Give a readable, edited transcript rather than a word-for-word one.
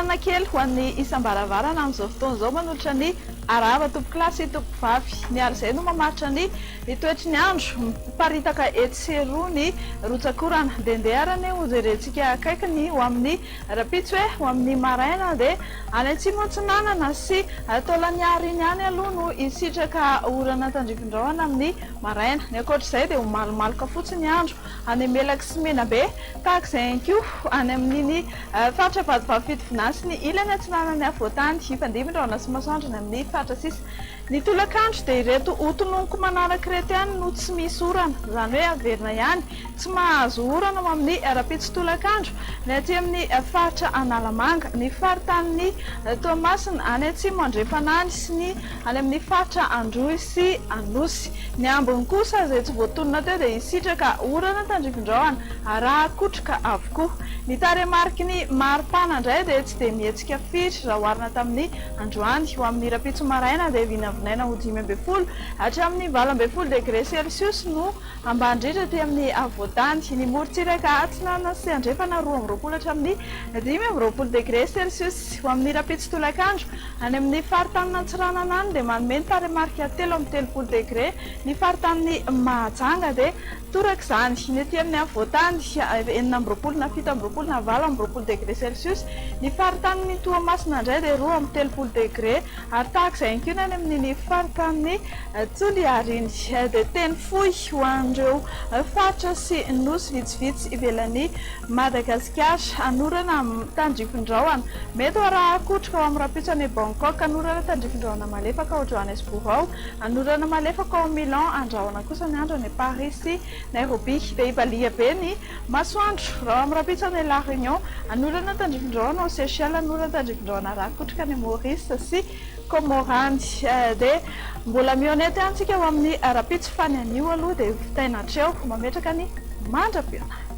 Fanomanana kely ho an'ny isam-baravarana amin'izao fotoana izao manolotra ny arahaba tompokolahy sy tompokovavy. Ny ary izay no mamaritra ny toetry ny andro. Miparitaka etsy sy eroa ny rotsak'orana. Dia ndeha ary anie hojerentsika akaiky ny ho amin'ny rahampitso e! Ho amin'ny maraina dia any atsimo atsinanana sy Taolagnaro iny ihany aloha no hisitraka orana tandrifin-drahona amin'ny maraina. Ny ankoatr'izay dia ho malomaloka fotsiny ny andro any Melaky sy Menabe. Tahaka izay ihany koa any amin'iny faritra Vatovavy Fitovinany sy ny ilany atsinanan'ny afovoantany. Hifandimby ny rahona sy masoandro ny amin'ny faritra sisa. Ny tolakandro dia ireto hotononiko manaraka ireto ihany no tsy misy orana, izany hoe averina ihany, tsy mahazo orana ho amin'ny rahampitso tolakandro ny aty amin'ny faritra Analamanga, ny faritanin'i Toamasina, any atsimo andrefana any sy ny any amin'ny faritra Androy sy Anosy. Ny ambiny kosa izay tsy voatonona teo dia hisitraka orana tandrifin-drahona araha-kotroka avokoa. Ny tarehimariky ny maripana indray dia tsy dia mihetsika firy raha oharina tamin'ny androany. Ho amin'ny rahampitso maraina dia vinavinaina ho 15 hatramin'ny 18 degre celsius no ambany indrindra aty amin'ny afovoan-tany. Ny morontsiraka atsinanana sy andrefana 22 hatramin'ny 25 degre celsius. Ho amin'ny rahampitso tolakandro, any amin'ny faritanin'Antsiranana any dia manome ny tarehimarika 33 degre ny faritanin'i Mahajanga dia toraka izany. Ny aty amin'ny afovoan-tany, 26 na 27 na 28 degre celsius. Ny faritanin'i Toamasina indray dia 32 degre ary tahaka izay ihany koa ny any amin'iny faritanin'i Toliara iny. Dia teny fohy ho an'ireo faritra sy nosy vitsivitsy ivelan'i Madagasikara. Anorana tandrifin-drahona. Mety ho arahan-kotroka ao amin'ny rahampitso any Bangkok. Anorana tandrifin-drahona malefaka ao Johannesburg ao. Anorana malefaka ao Milan. Andrahona kosa ny andro any Paris sy Nairobi. Dia hibaliha be ny masoandro raha amin'ny rahampitso any La Réunion. Anorana tandrifin-drahona ao Seychelles. Anorana tandrifin-drahona arahan-kotroka any Maurice sy Comores any. Dia mbola mihaona eto ihany isika ho amin'ny rahampitso fa ny anio aloha dia vitaina hatreo. Mametraka ny mandra-pihaona.